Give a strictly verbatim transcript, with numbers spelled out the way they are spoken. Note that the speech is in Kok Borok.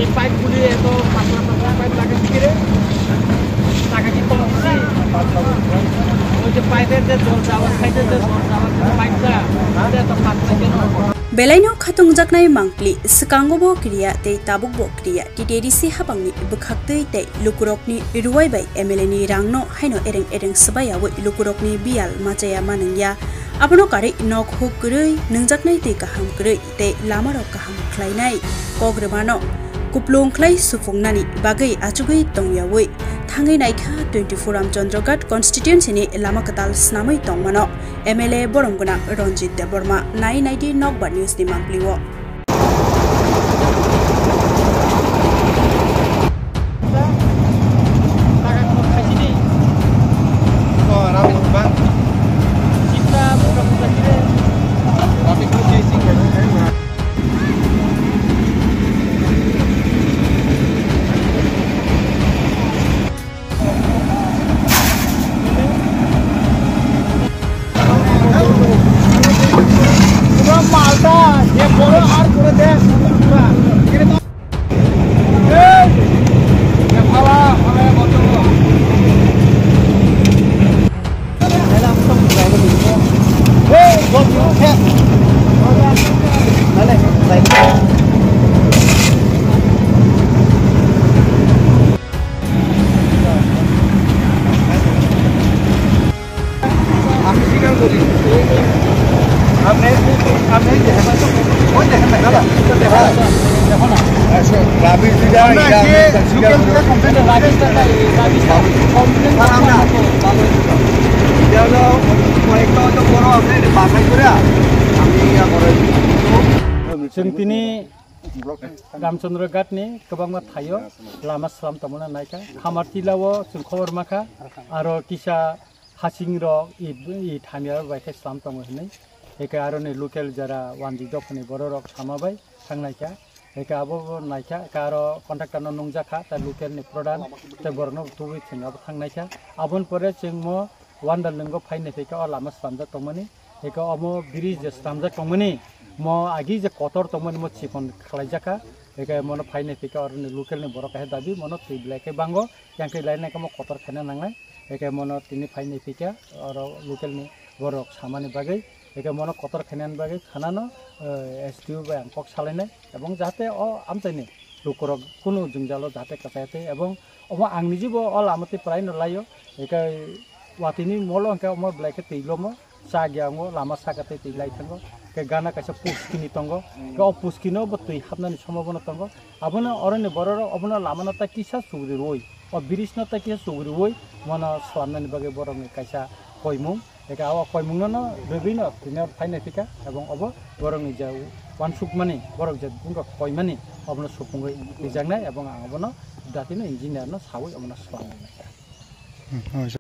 এই পাইপগুলি এত পাতলা পাতলা পাইপ লাগাইছে কি রে? টাকা কি কম দিছি? ওই যে পাইপের যে জল যাওয়ার, সাইডে যে জল যাওয়ার যে পাইপটা, এটা এত পাতলা কেন? Belaino khatungjaknai mangpli, swkango bo kriya tei tabuk bo kriya, T T A D C habangni bwkhaktwi tei lukurokni ruwai bai M L A ni rangno haino ereng ereng swbai yaui lukurokni biyal machaya manwngya. Abono karwi nok huk kwrwi, nwngjaknai twi kaham kwrwi tei lamarok kaham khlainai kok rwmano kuplung khlai supungnani bagwi achugwi tongyaui thangwi naikha twenty-four Ramchandra Ghat constituency ni lama kwtal snamwi tongmano M L A borom gwnang Ranjit Debbarma. Nai naidi Nokbar News ni mangpli o. Chwng tini Ramchandra Ghat ni kwbangma thaio lama slam tongmani naikha. Khamar Tila o chwng khobor mankha, aro kisa hasing rok i, i thamya bai khe slam tongo hinwi. Eke aro ni local jara wanjwi dophani borok rok sama bai thang naikha. Eke abo bo naikha, eke aro contractor no nungjakha, ta local ni pradhan tei borok no tubui thwng abo thang naikha. Aboni pore chwng mo Wandalwng o phai naiphaikha o lama slamjak tongmani. Eke omo bridge je slamjak tongmani, mo agi je kotor tongmani mo chikon khlaijakha. Eke mono phai naiphaikha oroni local ni borok kaisa dabi mono twi belai khe bango, yang khe lainai khe mo kotor khaina nangnai. Eke mono tini phai naiphaikha oro local ni borok samani bagwi. Eke mono kotor khainani bagwi thanano, eh, S D O bai ang kok salainai. Ebong jahate o amchaini lukurok kunu jwngjalo jahate kwchaya twi, ebong omo ang nijibo o lama twi praino laio, eke watini molo hwnkhe omo belai khe twi lomo, cha giya wngo, lama saka tei twi lai thango, khe gana kaisa puskini tongo, khe o puskino bo twi hapnani sombhabona tongo, abono oroni bororok obono lamano ta kisa sugri rwi, o bridge no ta kisa sugri rwi, mono slamnani bagwi borokni kaisa koimung. Eke o koimungno no rwgwino tini phai naiphaikha, ebong obo borokni je uansukmani, borok je wngkha koimani, obono supungwi rijaknai, ebong ang obono datino engineer no sawi obono swlangwi naikha. Hmm, oh,